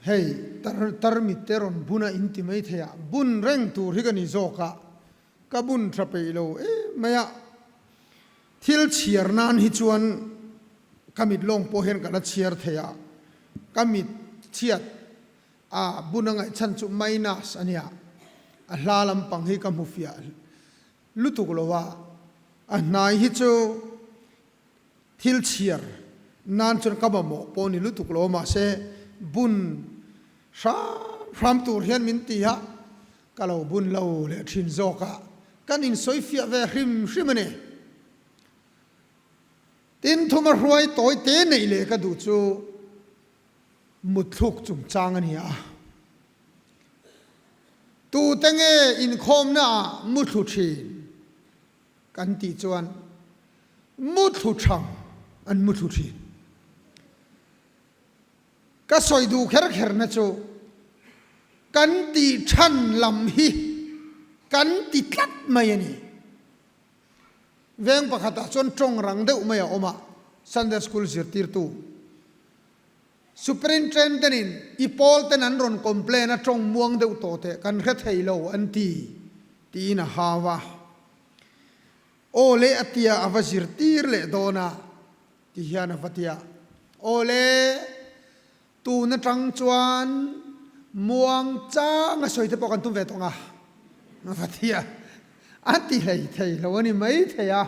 Hei tar tarmit te rawn bun a in ti mai thei a, bun reng tur hi ka ni zawk a, ka bun tha peih lo em mai a. Thil chhiar nan hi chuan ka mit lawng pawh hian ka la chhiar thei a, ka mit chhiat a bun a ngaih chhan chu minus a nia, a hla lampang hi ka hmu fiah lutuk lo a, a hnai hi chu thil chhiar nan chuan ka mamawh pawh ni lutuk lo a, mahse bun hram hram tur hian min ti a, ka lo bun lo leh thin zawk a, kan insawi fiah ve hrim hrim a ni. Tin thuma hruai tawi te neih leh ka duh chu mutthluk chungchang a ni a. Tute nge inkhawmna ah muthlu thin kan tih chuan muthlu thang an muthlu thin. Ka sawi duh kher kher na chu kan tih than lam hi kan ti tlat mai a ni. Veng pakhatah chuan tawng rang deuh mai a awm a, Sunday School zirtirtu Superintendent in i pawl ten an rawn complain a tawng muang deuh tawh teh kan hre thei lo an ti tiin a hau a. Aw le a tia a va zirtir leh dawn a ti hian a va ti a. Aw le tun atang chuan muang chang a sawi te pawh kan tum ve tawh ang a a va ti a. A ti hlei thei lo a ni mai thei a.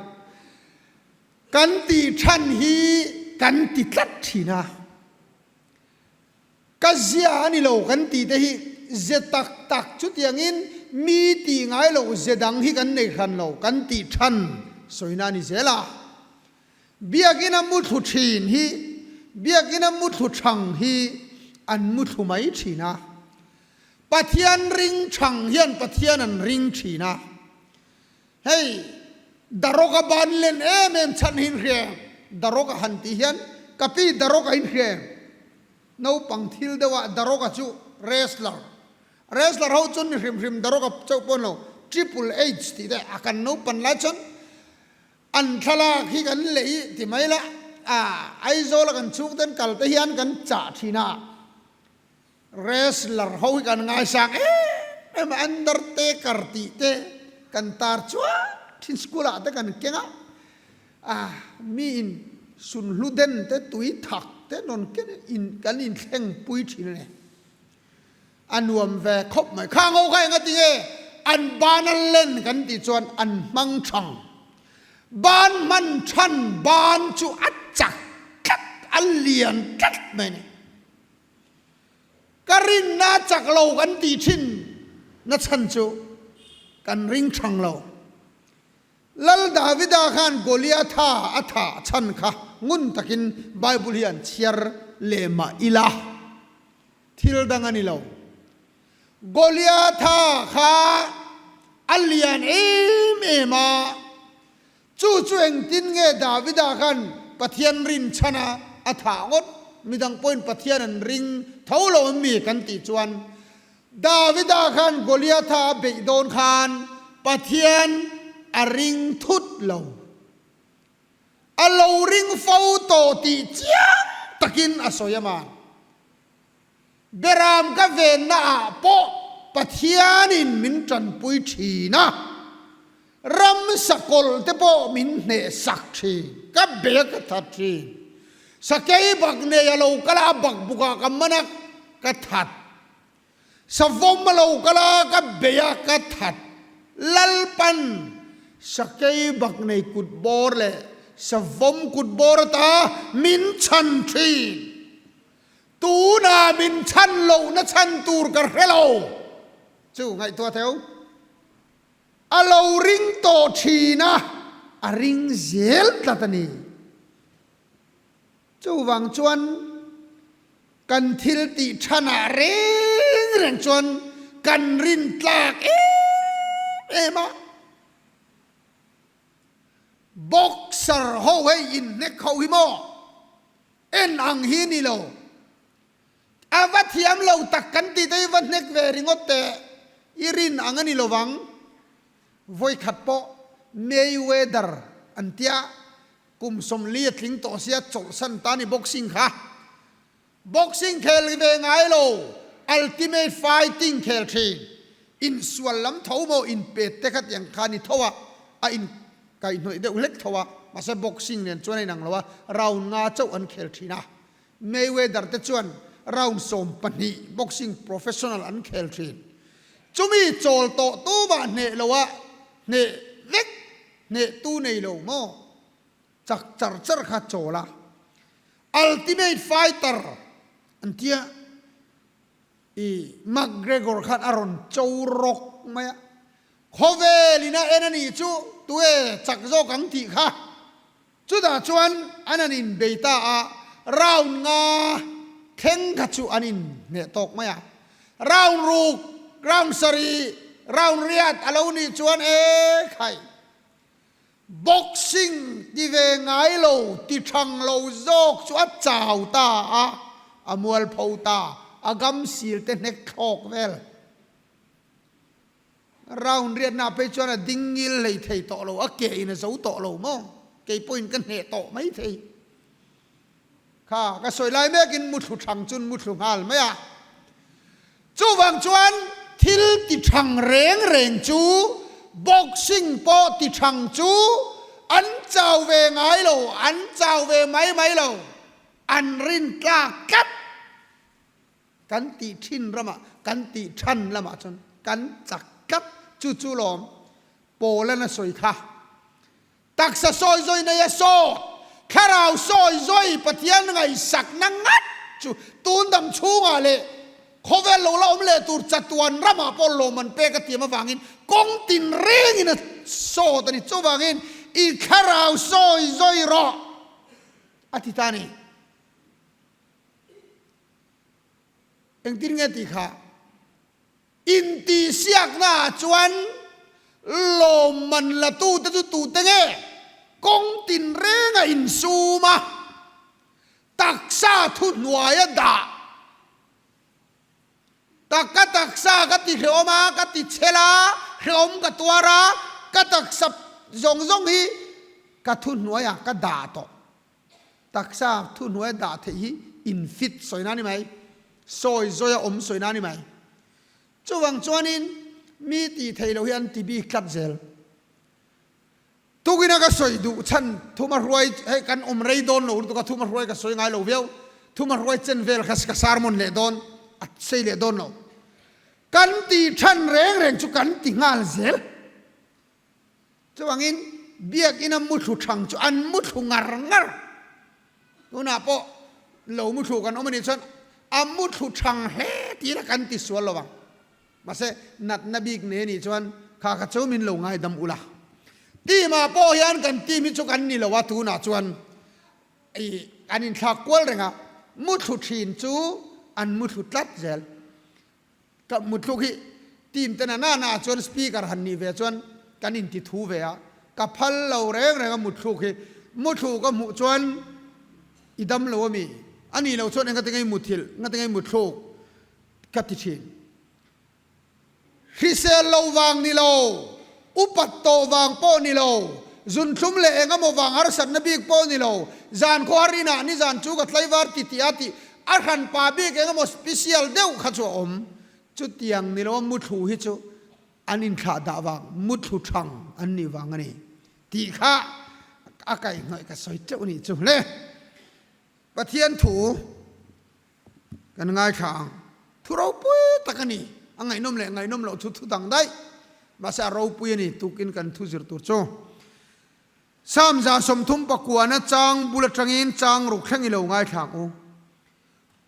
Kan tih than hi kan ti tlat thin a, ka zia a ni lo kan tih te hi ze tak tak chutiangin mi tih ngai loh ze dang hi kan nei hran lo kan tih than sawina a ni zel a. Biakina muthlu thin hi biakina muthlu thang hi an muthlu mai thin a, Pathian ring thang hian Pathian an ring thin a. Hei Daroga ban len em em chhan hi inhria em? Daroga han tih hian ka pi Daroga inhria em? Naupang thil deuh ah Daroga chu wrestler. Wrestler ho chuan ni hrim hrim Daroga chauh pawh lo Triple H tih te a kan naupan lai chuan an thlalak hi kan lei ti mai la a Aizawl a kan chhung ten kal te hian kan chah thin a. Wrestler ho hi kan ngaisang em em a, Undertaker tih te kan tar chuan thin school ah te kan keng a, ah mi in sunhlu den te tui thak te rawn ken in kan inthleng pui thin a ni. A nuam ve khawp mai. Khang ho kha enga tinge an ban a len kan tih chuan an hmang thang. Ban hman than ban chu a chak tlat a lian tlat mai a ni. Ka rinna chak lo kan tih thin na chhan chu kan ring thang lo. Lal Davida khan Goliatha a thah chhan kha ngun takin Bible hi an chhiar leh mah ila thil dang a ni lo. Goliatha kha a lian em em a, Chu chu engtin nge Davida khan Pathian rin chhan a a thah ngawt? Midang pawhin Pathian an ring tho lo em mi kan tih chuan Davida khan Goliatha a beih dawn khan Pathian a ring thut lo. A lo ring fo tawh tih chiang takin a sawi a man. Beram ka venna ah pawh Pathianin min tanpui thin a, ram sakawlh te pawh min hneh sak thin, ka be ka that thin. Sakei bak nei a lo kal a, a bak bukah ka man a, ka that. Savawm a lo kal a, ka bei a, ka that. Lalpan sakei bak nei kut bawr leh savawm kut bawr ata min chhan thin. Tuna min chhan lohna chhan tur ka hre lo chu ngaihtuah theu. A lo ring tawh thin a, a ring zel tlat a ni. Chuvang chuan kan thil tih thanah reng reng chuan kan rin tlak em em a. Boxer ho hei inhnek ho hi maw? En ang hi ni lo. A va thiam lo tak kan tih te hi va hnek ve ringawt teh i rin ang a ni lo vang. Vawikhat pawh Mayweather an tia kum 40 a tling tawh sia chawlhsan ta ni boxing kha. Boxing khel ve ngai lo, Ultimate Fighting khel thin. Insual lam tho maw inpet te kha tiang kha ni tho a, a inkaihhnawih deuh hlek tho a, mahse boxing nen chuan a inang lo a, round nga chauh an khel thin a. Mayweather te chuan round 12 boxing professional an khel thin. Chumi chawl tawh tumah hneh lo a, hneh vek hneh tu nei lo maw chak char char kha chawl a. Ultimate Fighter an tia i McGregor khan a rawn cho rawk mai a, khawvel in a en a nih chu tunge chak zawk ang tih kha. Chutah chuan an an inbei ta a, round nga thleng kha chu an inhneh tawk mai a. Round ruk, round sarih, round riat a lo nih chuan e khai. Boxing ti ve ngai lo, ti thang lo zawk chu a chau ta a, a mualpho ta, a gam sil te hnek thlawk vel. Round riatna phei chuan a ding ngil hlei thei tawh lo, a ke in a zo tawh lo maw? Kei pawhin ka hneh tawh mai thei. Kha ka sawi lai mekin muthlu thang chun muthlu nghal mai a. Chuvang chuan thil ti thang reng reng chu boxing pawh ti thang chu an chau ve ngai lo, an chau ve mai mai lo, an rin tlak tlat. Kan tih thin ramah, kan tih than lamah chuan kan chak tlat. Chu chu lawm Paul-an a sawi kha. Taksa sawi zawi nei a sawt, thlarau sawi zawi Pathian ngaihsakna ngat chu tun dam chhungah leh khawvel lo la awm leh tur chatuan ramah pawh lawm an pek a tiam avangin kawng tin rengin a sawt a ni. Chuvangin i thlarau sawi zawi rawh a ti ta a ni. Engtin nge tih kha? Intihsiaknaah chuan lawmman latute chu tute nge? Kawng tinrenga insum a, taksa thuhnuaia dah. Tak ka taksa ka ti hrehawm a, ka ti chhel a, hrehawm ka tuar a, ka taksa zawng zawng hi ka thuhnuaiah ka dah tawh. Taksa thuhnuaia dah theih hi infit sawina a ni mai, sawi zawia awm sawina a ni mai. Chuvang chuanin mi tih theih loh hi an ti bik tlat zel. Tukina ka sawi duh chhan thuma hruai hei kan awm rei dawn lo lutuk a, thuma hruai ka sawi ngai lo viau, thuma hruai chen vel kha ka sermon leh dawn, a sei leh dawn lo. Kan tih chhan reng reng chu kan ti nghal zel. Chuvangin biakina muthlu thang chu an muthlu ngar ngar. Tunah pawh lo muthlu kan awm a nih chuan a muthlu thang hle tih la kan ti sual lo ang. Mahse natna bik nei a nih chuan kha kha chu min lo ngaidam ula. Team ah pawh hian kan team hi chu kan ni lo a tunah chuan i an inthlak kual reng a, muthlu thin chu an muthlu tlat zel. Ka muthluk hi team te na na na ah chuan speaker han nih ve chuan kan inti thu ve a, ka phal lo reng reng a muthluk hi. Muthlu ka hmuh chuan i dam lo ami? A nih loh chuan engati ngei muthilh, engati ngei muthluk ka ti thin. Hrisel lo vang ni lo, upat tawh vang pawh ni lo, zunthlum leh eng emaw vang harsatna bik pawh ni lo, zan khawhar inah nizan chu ka tlaivar ti tih a tih A hranpa bik eng emaw special deuh kha chu a awm. Chutiang ni loa muthlu hi chu an inthlah dah vang, muthlu thang an nih vang a ni tih kha a kaihhnawih ka sawi teuh nih chu hle. Pathian thu kan ngaithla ang. Thu ropui tak a ni. A ngaihnawm leh ngaihnawm loh chu thu dang daih. Mahse a ropui a ni tukin kan thu zir tur chu. Psalm 39 na chang bul atangin chang ruk thleng i lo ngaithla ang u.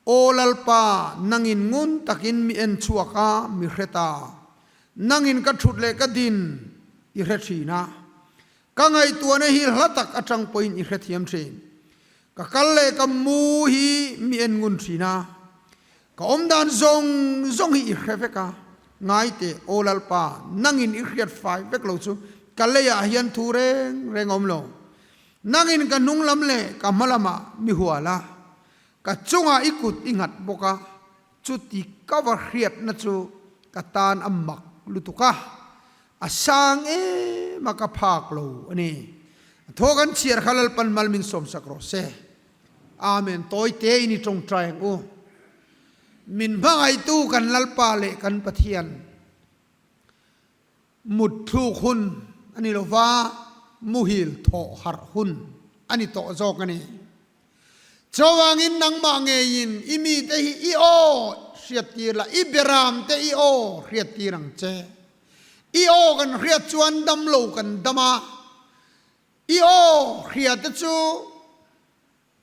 Aw Lalpa, nangin ngun takin mi en chhuak a, mi hre ta. Nangin ka thut leh ka din i hre thin a. Ka ngaihtuahna hi hla tak atang pawhin i hrethiam thin. Ka kal leh ka mu hi mi en ngun thin a. Ka awm dan zawng zawng hi i hre vek a, ngai teh, Aw Lalpa, nangin i hriat fai vek lo chu ka leiah hian thu reng reng a awm lo. Nangin ka hnung lam leh ka hma lamah mi hual a, ka chungah i kut i nghat bawk a, chuti ka va hriatna chu ka tan a mak lutuk a, a sang em a ka phak lo a ni. A thaw kan chhiar kha Lalpan mal min sawmsak rawh se. Amen. Tawi tein i tawngtai ang u. Min hmangaihtu kan Lalpa leh kan Pathian mutthluk hun a ni lova, muhil thawh harh hun a ni tawh zawk a ni. Chuvangin nangmah ngeiin i mite hi i aw hriattir la, i beramte i aw hriattir ang che. I aw kan hriat chuan damlo kan dam a, i aw hriate chu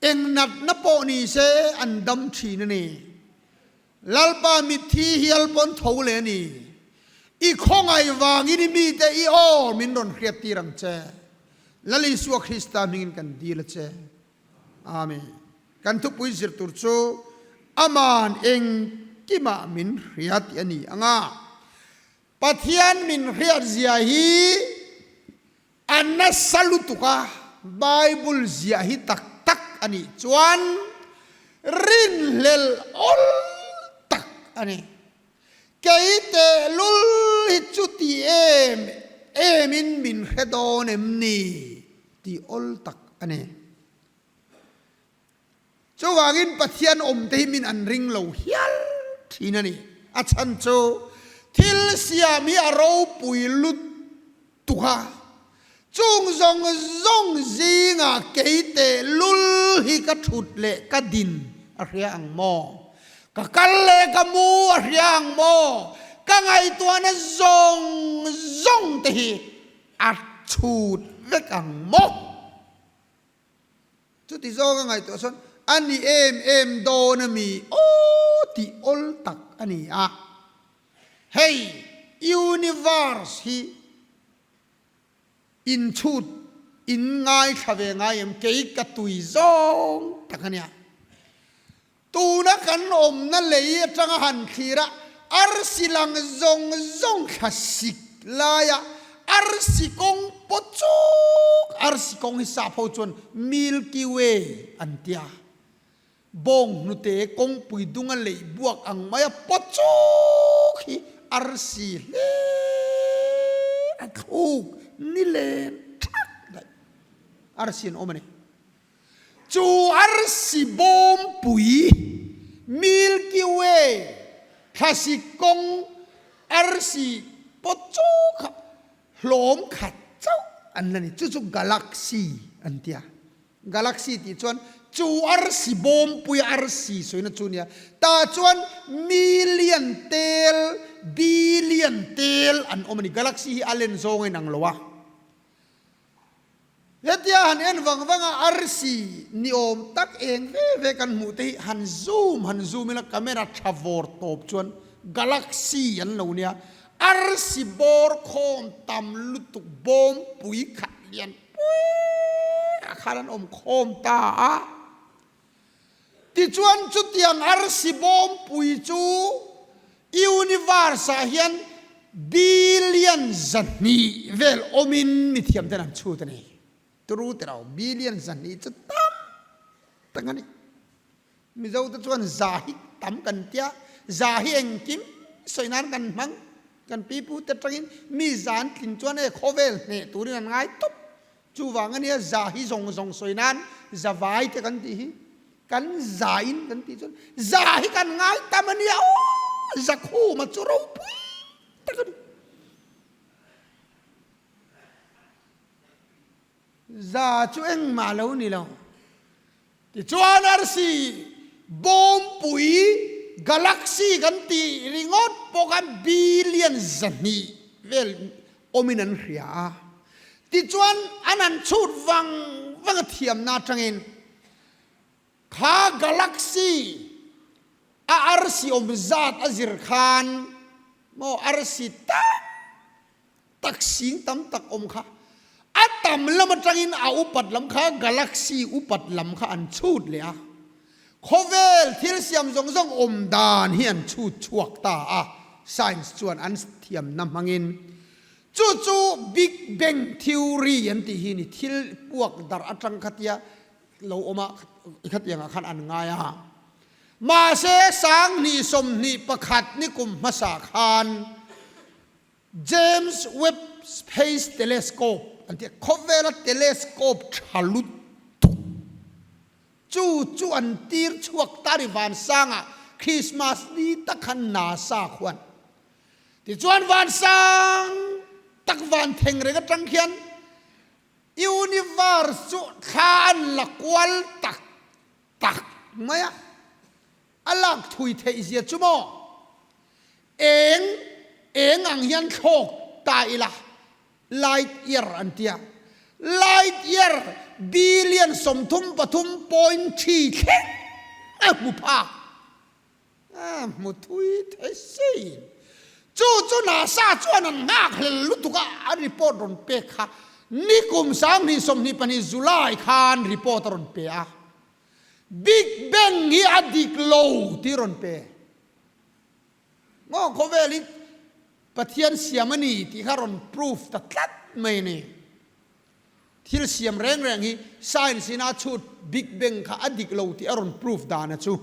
eng natna pawh ni se an dam thin a ni. Lalpa mitthi hial pawn tho leh a ni. I khawngaih vangin i mite i aw min rawn hriattir ang che. Lal Isua Krista hmingin kan dil a che. Amen. Kan thupui zir tur chu Aman engkimah min hria tih a ni ang a. Pathian min hriat zia hi a nasa lutuk a, Bible ziah hi tak tak a nih chuan rinhlelh awl tak a ni. Kei tehlul hi chuti em emin min hre dawn em ni tih awl tak a ni. Chuvangin Pathian awmte hi min an ring lo hial thin a ni. A chhan chu thil siam hi a ropui lutuk a, chung zawng zawng zingah kei tehlul hi ka thut leh ka din a hria ang maw? Ka kal leh ka mu a hria ang maw? Ka ngaihtuahna zawng zawng te hi a chhut vek ang maw? Chuti zawng a ngaihtuah chuan a ni em em dawn a mi aw tih awl tak a ni a. Hei universe hi inchhut in ngaithla ve ngai em kei ka tui zawng tak a nia. Tuna kan awmna lei atanga han thlir a, arsi lang zawng zawng thla sik laia arsi kawng pawt chuk, arsi kawng hi sap ho chuan Milky Way an tia, bawng hnute kawngpui dunga leih buak ang maia pawt chuk hi arsi hlir a thluk ni lem thak daih arsi an awm a ni. Chu arsi bawmpui, Milky Way, thlasik kawng arsi pawt chu kha hlawm khat chauh an la ni. Chu chu galaxy an ti a. Galaxy tih chuan chu arsi bawmpui arsi sawina chu nia. Tah chuan million tel, billion tel an awm a ni. Galaxy hi a len zawng a inang lo a. Hetia han en vang vang a arsi ni awm tak eng ve ve kan hmuh te hi han zoom han zoom ila camera tha vawr tawp chuan galaxy an lo nia arsi bawr khawm tam lutuk bawm pui khat lian pui ah khan an awm khawm ta a. Tichuan chutiang arsi bawmpui chu universe ah hian billion 200 vel awmin mithiam ten an chhut a ni. Turu te lo, billion 200 chu tam tak a ni. Mizo te chuan za hi tam kan tia, za hi engkim sawi nan kan hmang. Kan pipu te tangin mi za an tlin chuan e khawvel hneh turin an ngai tawp. Chuvang a nia za hi zawng zawng sawi nan za vai te kan tih hi kan za in kan tih chuan za hi kan ngai tam a nia aw za khuma chu ropui tak a ni. Za chu engmah lo ni lo. Tichuan arsi bawmpui galaxy kan tih ringawt pawh khan billion 200 vel awmin an hria a. Tichuan an han chhut vang vang a thiamna atangin kha galaxy a arsi awm zat a zir khan maw arsi tam tak sing tam tak awm kha a tam lam atangin a upat lam kha galaxy upat lam kha an chhut leh a, khawvel thil siam zawng zawng awm dan hi an chhut chhuak ta a, science chuan an thiamna hmangin chu chu Big Bang Theory an tih hi ni thil puak darh atang khatia lo awm a khatiangah khan an ngai a, mahse 2021 ni kum hmasa khan James Webb Space Telescope an tih a, khawvela telescope tha lutuk. Chu chu an tir chhuak ta a ni Vansangah Christmas ni tak khan NASA khuan. Tichuan Vansang tak van theng reng atang khian Universe chu thla an la kual tak tak mai a. A lak thui theih zia chu maw? Eng eng ang hian thlawk ta ila light year an tia. Light year billion 33.3 thleng a hmu phak. A hmu thui thei sin. Chu chu NASA chuan an nghak hlel lutuk a, a report rawn pek kha nikum 2022 July khan report a rawn pe a. Big Bang hi a dik lo tih rawn pe. Maw khawvel hi Pathian siam a ni tih kha rawn proof ta tlat mai a ni. Thil siam reng reng hi science in a chhut Big Bang kha a dik lo tih a rawn proof dan a chu.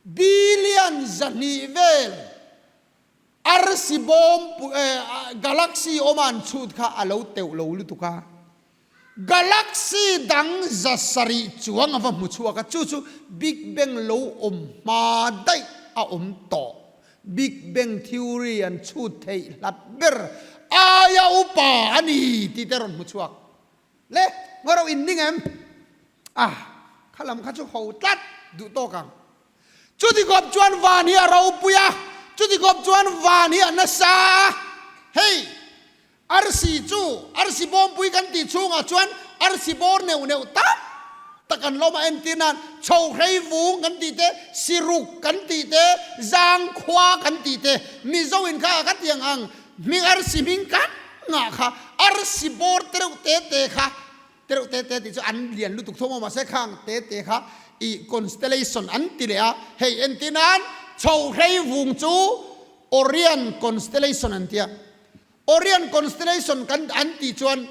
Billion 200 vel arsi bawm galaxy awm a an chhut kha a lo teuh lo lutuk a. Galaxy dang 700 chuang a va hmu chhuak a, chu chu Big Bang lo awm hma daih a awm tawh. Big Bang Theory an chhut theih hlat ber aia upa a ni tih te rawn hmu chhuak. Le, ngaw rauh in ning em? Ah, kha lam kha chu ho tlat duh tawk ang. Chuti kawp chuan van hi a ropui a, chuti kawp chuan van hi a nasa a, hei, Arsi chu arsi bawmpui kan tih chhungah chuan arsi bawr neuh neuh tam tak an lawm a, entir nan chhohrei vung kan tih te, siruk kan tih te, zangkhua kan tih te, Mizo in kha ka tiang ang hming arsi hming kan ngah kha arsi bawr te reuh te te kha te reuh te te tih chu an lian lutuk thawm a mahse khang te te kha ih constellation an ti leh a, hei entir nan chhohrei vung chu Orion constellation an ti a. Orion constellation kan an tih chuan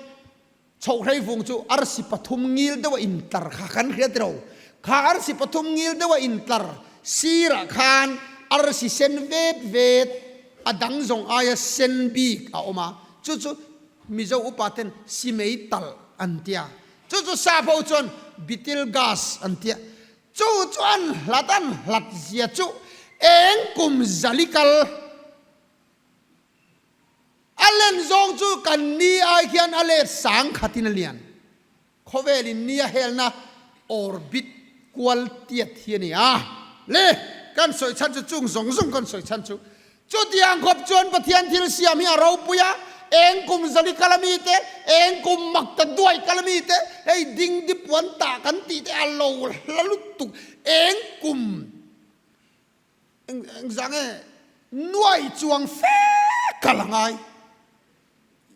chhohrei vung chu arsi pathum ngil deuh a intlar kha kan hria tiro. Kha arsi pathum ngil deuh a intlar sirah khan arsi sen vet vet a dang zawng aia sen bik a awm a, chu chu Mizo upa ten simei talh an tia. Chu chu sap ho chuan Betelgeuse an tia. Chu chu an hlat an hlat zia chu eng kum zali kal. A len zawng chu kan ni ai khian a let sang khatin a lian. Khawvelin ni a helna orbit kual tiat hi a ni a. Le, kan sawi chhan chu chung zawng zawng kan sawi chhan chu. Chutiang khawp chuan Pathian thil siam hi a ropui a, eng kum zali kal ami te, eng kum mak ta duai kal ami te, hei dingdi puan tah kan tih te a lo hla lutuk, eng kum Engzah nge nuai chuang fe kal a ngai?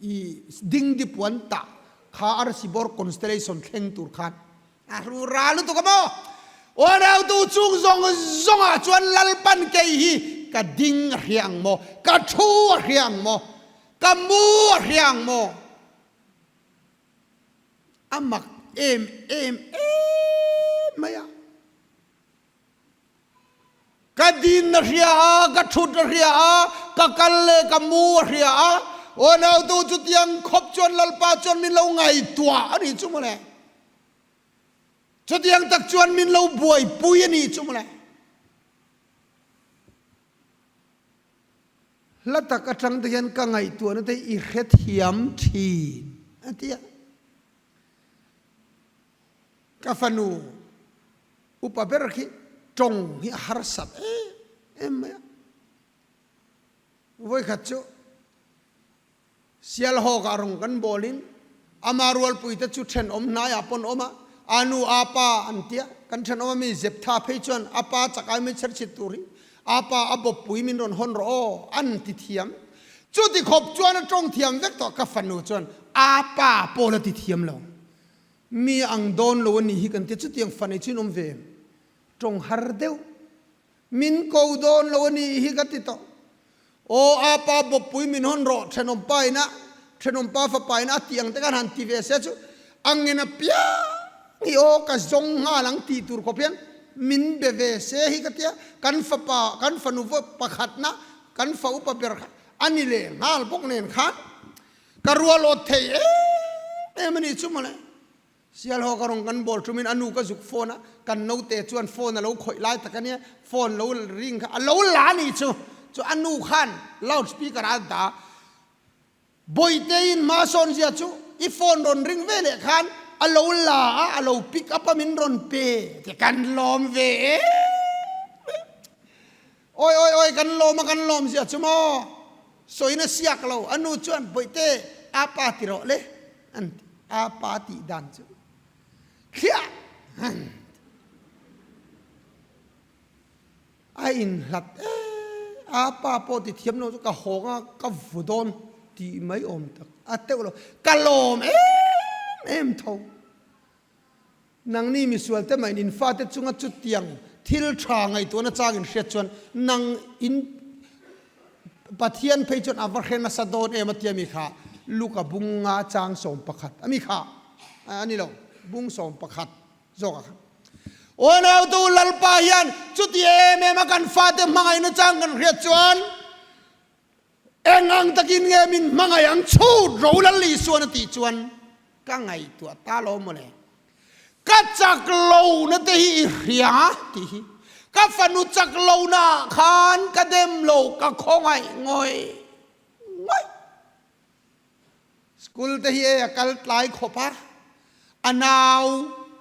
I dingdi puan tah kha arsi bawr constellation thleng tur khan a hru ra lutuk a maw? Aw rautu chung zawng zawngah chuan Lalpan kei hi ka ding a hria ang maw? Ka thu a hria ang maw? Ka mu a hria ang maw? A mak em em em mai a. Ka din a hria a, ka thut a hria a, ka kal leh ka mu a hria a, aw nautu chutiang khawp chuan Lalpa chuan min lo ngaihtuah a nih chu mawle. Chutiang tak chuan min lo buaipui a nih chu mawle. Hla tak atang te hian ka ngaihtuahna te i hrethiam thin a ti a. Ka fanu Upa ber khi tawng hi a harsat em em mai a. Vawikhat chu Sialhawkah rawng kan bawlin ama rualpuite chu thenawm hnaiah pawn awm a, a nu a pa an tia, kan thenawm a mi Zeptha phei chuan a pa chakai mai chherchhit tur hi a pa a bawppui min rawn hawn rawh aw an ti thiam. Chuti khawp chuan a tawng thiam vek tawh, ka fanu chuan a pa pawl a ti thiam lo. Mi ang dawn lo a nih hi kan tia, chutiang fa nei chu in awm ve em? Tawng har deuh. Min ko dawn lo a nih hi ka ti tawh. Aw a pa bawppui min hawn rawh, thenawm pa ina, thenawm pa fapa ina a tih ang te khan han ti ve se chu a ngen apiang hi aw ka zawng nghal ang tih tur khawp hian min be ve se hi ka tia, kan fapa, kan fanu pakhatna, kan fa upa ber kha a ni leh nghal bawk nen khan Ka rual awt thei em em a nih chu mawle. Sialhawk a rawn kan bawl ṭumin a nu ka zuk phone a, kan naute chuan phone a lo khawih lai tak a nia, phone lo ring kha a lo la a nih chu, chu a nu khan loud speaker ah a dah a, Bawihte in hma sawn zia chu i phone rawn ring ve leh khan a lo la a, a lo pick up a min rawn pe ti kan lawm ve em em. Awi awi awi kan lawm a kan lawm zia chu maw sawina siak lo a nu chuan Bawihte a pa ti rawh le an ti a pa tih dan chu thliah an ti. A inhlat e, a pa pawh ti thiam lo chu ka hawng a, ka vu dawn tih mai awm tak a teuh lo, ka lawm em em tho. Nangni misual te mah in fate chunga chutiang thil tha ngaihtuahna chang in hriat chuan nang in Pathian phei chuan a va hre nasa dawn em a tia mi kha Luka bunga chang 11 a mi kha a ni lo bung 11 zawk a khan. Aw nautu Lalpa hian chuti em em a kan fate hmangaihna chang kan hriat chuan eng ang takin nge min hmangaih ang chhut ro Lal Isuan a tih chuan ka ngaihtuah ta lo mawle. Ka chak lohna te hi i hria tih hi ka fanu chak lohna ah khan ka dem lo ka khawngaih ngawih ngawih. School te hi a kal tlai khawp a, a nau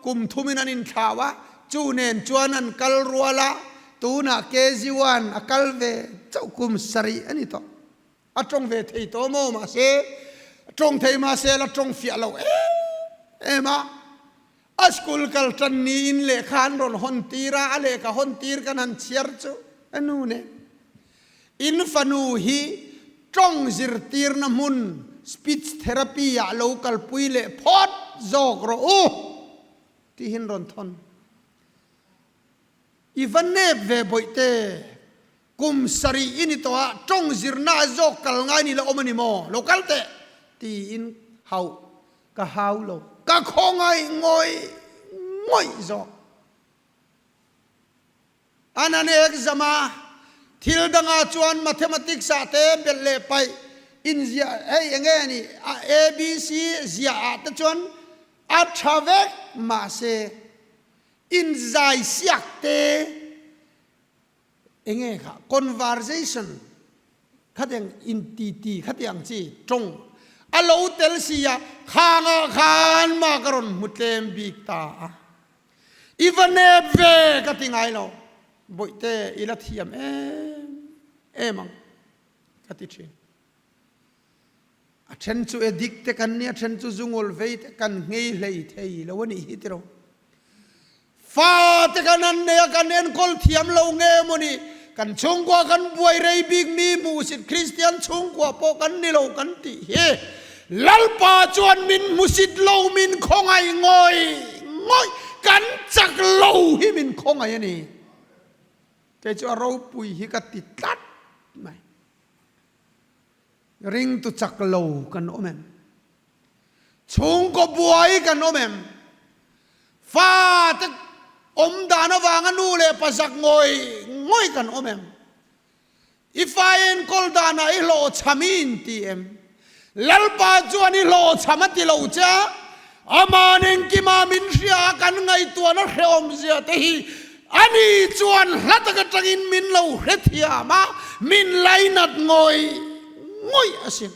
kum thumin an inthlau a, chu nen chuan an kal rual a, tunah KG1 a kal ve chauh kum sarih a ni tawh. A tawng ve thei tawh maw mahse, tawng thei mahse la tawng fiah lo em em a. A school kal tan niin lehkha an rawn hawn tir a, a lehkha hawn tir kan han chhiar chu a nu nen. In fanu hi tawng zirtirna hmun speech therapy ah lo kalpui leh phawt zawk rawh u tihin rawn thawn. I va nep ve bawihte, kum sarih i ni tawh a, tawng zirna ah zawk kal ngai ni la awm a ni maw? Lo kal teh tiin hauh ka hau lo, ka khawngaih ngawih ngawih zawk. An an exam a, thil dangah chuan mathematics ah te belh leh paih inziah hei enge a nih a ABC ziah ah te chuan a tha vek mahse inzai siak te enge kha conversation khatiang intiti khatiang chi tawng a lo tel si a khangah khan mah ka rawn hmu tlem bik ta a. I va nep ve ka ti ngai lo, Bawihte i la thiam em em ang ka ti thin. A then chu edik te kan nia, a then chu zungawl vei te kan nghei hlei thei lo a nih hi tiraw. Fa te kan han nei a, kan enkawl thiam lo nge maw ni, kan chhungkua kan buai rei bik mi hmuhsit Kristian chhungkua pawh kan ni lo kan tih hi Lalpa chuan min hmusit lo, min khawngaih ngawih ngawih, kan chak lo hi min khawngaih a ni. Kei chu a ropui hi ka ti tlat mai. Ringtu chak lo kan awm em? Chhungkaw buai kan awm em? Fate awm dan avanga nu leh pa zak ngawih ngawih kan awm em? I fa enkawl danah i hlawhchham i inti em? Lalpa chuan i hlawhchham a ti lo che a, Aman engkima min hria a kan ngaihtuahna hrehawmzia te hi ani chuan hla tak atangin min lo hrethiam a, min lainat ngawih ngawih asin.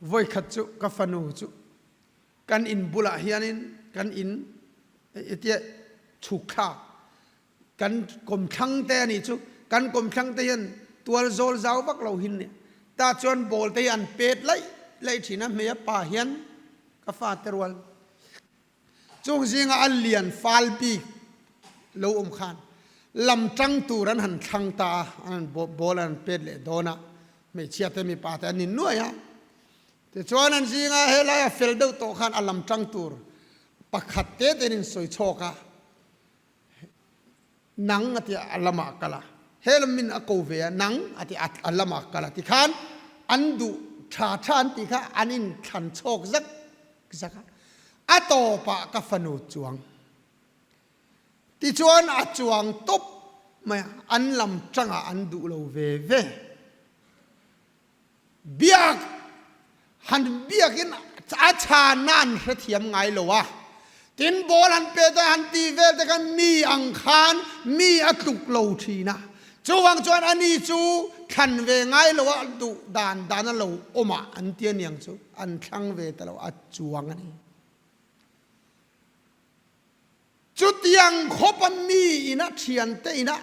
Vawikhat chu ka fanu chu kan in bulah hianin kan in hetia chhuk thlak kan kawmthlang te a nih chu kan kawmthlang te hian tual zawl zau vak lo hin nia tah chuan ball te hi an pet laih laih thin a hmei a pa hian ka fate rual chung zinga a lian fal bik lo awm khan lam tang tur an han thlang ta a an ball an pet leh dawn a hmeichhia te mipa te an in nuai a Tichuan an zinga helai a fel deuh tawh khan a lam tang tur pakhat te tein in sawi chhawk a, nang a ti a lamah a kal a, he lam min a ko ve a, nang a ti a lamah a kal a tikhan an duh tha tha an tih kha an inthlan chhawk zak zak a, a tawpah ka fanu chuang. Tichuan a chuang tawp mai a, an lam tangah an duh lo ve ve. Biak han biakin. A chhanna an hrethiam ngai lo a. Tin, ball han pe te han ti vel te khan mi ang khan mi a tluk lo thin a. Chuvang chuan ani chu thlan ve ngai lo a duh dan dan a lo awm a an ti aniang chu an thlang ve ta lo a chuang a ni. Chutiang khawpa mi ina thiante ina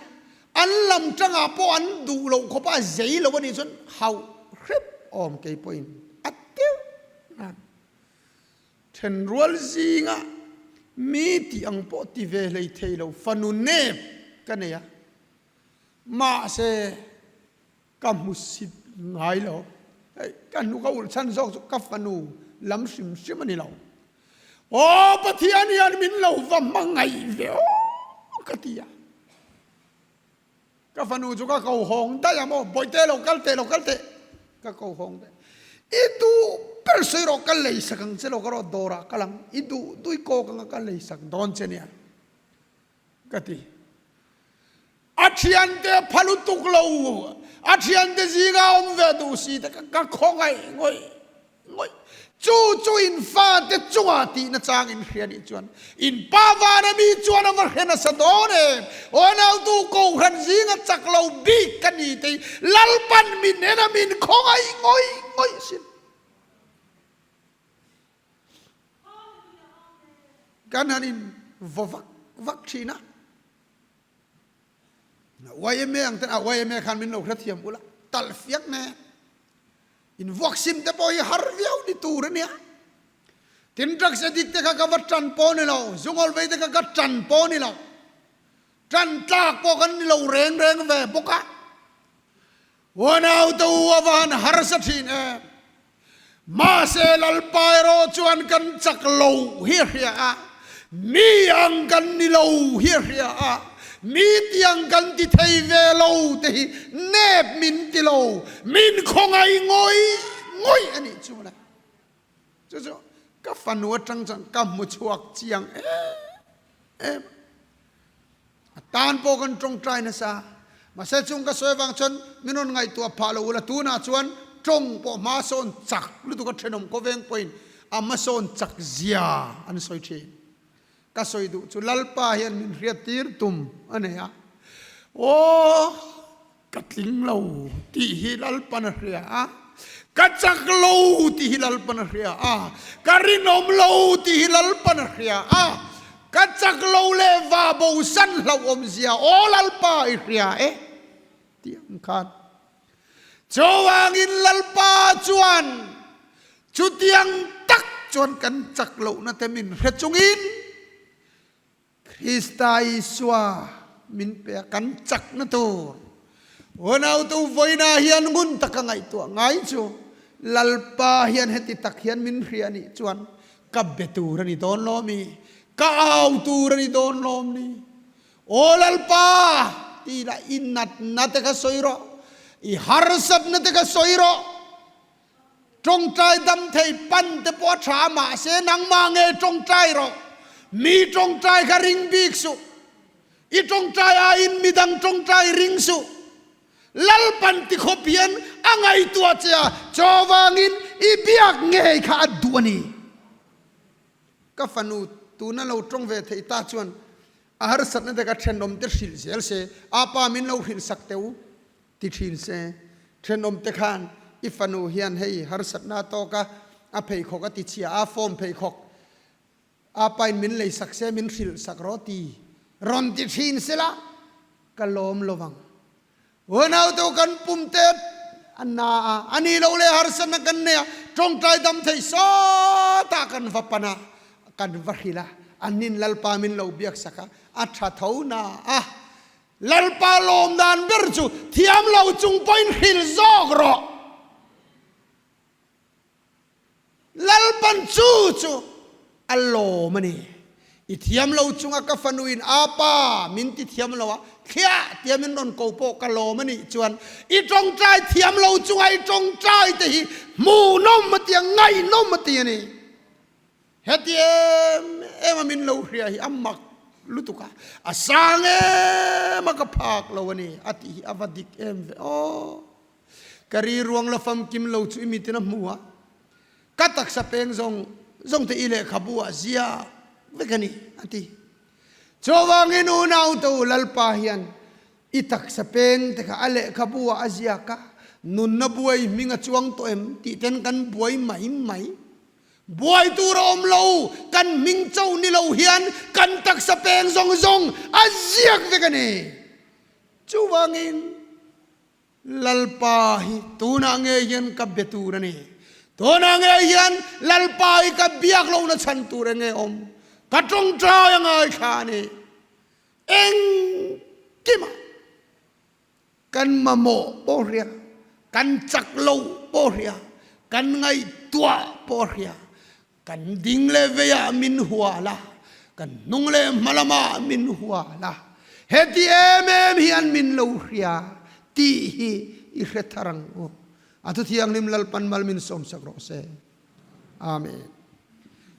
an lam tangah pawh an duh loh khawpa a zei lo a nih chuan hauh hrep awm kei pawhin a teuh nan. Thenrual zinga mi tih ang pawh ti ve hlei thei lo fanu nep ka nei a, mahse ka hmu sit ngai lo. Hei ka hnu ka ulh chhan zawk chu ka fanu lam hrim hrim a ni lo. Aw Pathian hian min lo va hmangaih ve aw ka ti a. Ka fanu chu ka ko hawng daih a maw, Bawihte lo kal teh, lo kal teh, ka ko hawng daih. I duh ber sawi rawh, ka lei sak ang che lo ka rawh dawrah kal ang, i duh duh i kawk anga ka lei sak dawn che nia ka ti. A thiante pha lutuk lo, a thiante zinga awm ve duh si te ka khawngaih ngawih Ngawih chu chu in fate chungah tihna chang in hria nih chuan in pa vana mi chuan a va hre nasa dawn em? Aw nautu Kohhran zinga chak lo bik ka ni tei Lalpan min en a min khawngaih ngawih ngawih sin. Kan han in vaw vak vak thin a. Yma ang ten a yma khan min lo hrethiam ula talh fiak nen. In vuak sim te pawh hi har viau ni tur a nia. Tin drugs addict te kha ka va tan pawh ni lo, zungawl vei te kha ka tan pawh ni lo. Tan tlak pawh kan ni lo reng reng ve bawk a. Uanaute u a va han harsa thin em. Mahse Lalpa erawh chuan kan chak lo hi a hria a, mi ang kan ni lo hi a hria a, mi tiang kan ti thei ve lo te hi nep min ti lo, min khawngaih ngawih ngawih a nih chu le. Chu chu ka fanu atang chuan ka hmu chhuak chiang em em. A tan pawh kan tawngtai nasa. Mahse chung ka sawi avang chuan min rawn ngaihtuah phah lo ula tunah chuan tawng pawh hma sawn chak lutuk a thenawm khawveng pawhin a hmasawn chak zia an sawi thin. Ka sawi duh chu Lalpa hian min hriat tir tum a nei a. Aw ka tling lo tih hi Lalpan a hria a, ka chak lo tih hi Lalpan a hria a, ka rinawm lo tih hi Lalpan a hria a, ka chak lo leh va bosan hlauhawm zia aw Lalpa i hria e tih ang khan. Chuvangin Lalpa chuan chutiang tak chuan kan chak lohna te min hre chungin Krista Isua min pe a, kan chakna tur unautu vawiinah hian ngun taka ngaihtuah ngai chu Lalpa hian heti tak hian min hria anih chuan ka be tur a ni dawn lawm i, ka au tur a ni dawn lawm ni. Aw Lalpa, ti la i natna te kha sawi rawh, i harsatna te kha sawi rawh. Tawngtai dam thei pan te pawh a tha a mahse nangmah nge tawngtai rawh. Mi tawngtai kha ring bik suh. I tawngtai aiin midang tawngtai ring suh. Lalpan ti khawp hian a ngaihtuah che a, chawvangin i biak ngei kha a duh a ni. Ka fanu tuna lo tawng ve thei ta chuan a harsatna te kha thenawm te hrilh zel se, apa min lo hrilh sak teh u. Ti thin se, thenawm te khan i fanu hian hei harsatna a tawk a, a pheikhawk a ti chhia a, form pheikhawk a pain min lei sak se, min hrilh sak rawh ti rawn ti thin se la, ka lawm lo vang. Unaute u kan pum te a na a, a ni lo le harsatna kan nei a, tawngtai dam thei sawtah kan va pan a, kan va hrilh a, an nin Lalpa min lo biak sak a, a tha tho na a. Lalpa lawm dan ber chu thiam lo chung pawhin hrilh zawk rawh. Lalpan chu chu a lawm a ni. I thiam lo chunga ka fanuin a pa min ti thiam lo a, thliah tia min rawn ko pawh ka lawm a nih chuan i tawngtai thiam lo chunga i tawngtai te hi hmuhnawm a ti a, ngaihnawm a ti a ni. Heti em em a min lo hria hi a mak lutuk a, a sang em a ka phak lo a ni a tih hi a va dik em ve aw. Ka ri ruang la famkim lo chu i mitin a hmu a. Ka taksa peng zawng zawng te i lehkhabu ah ziak vek a ni, a ti. Chuvangin unau te u Lalpa hian i taksa peng te kha a lehkhabu ah a ziak a, nunna buai hming a chuang tawh em tih ten kan buai mai mai. Buai tur a awm lo, kan hming cho ni lo hian kan taksa peng zawng zawng a ziak vek a ni. Chuvangin Lalpa hi tunah ngei hian ka be tur a ni. Tunah ngei hian Lalpa hi ka biak lohna chhan tur eng nge awm? Ka tawngtai a ngaithla a ni. Engkimah kan mamawh pawh hria, kan chak lo pawh hria, kan ngaihtuah pawh hria, Kan ding leh veiah min hual a, kan hnung leh hma lamah min hual a, heti em em hian min lo hria tih hi i hre thar ang u. A Thuthianghlim Lalpan mal min sawmsak rawh se. Amen.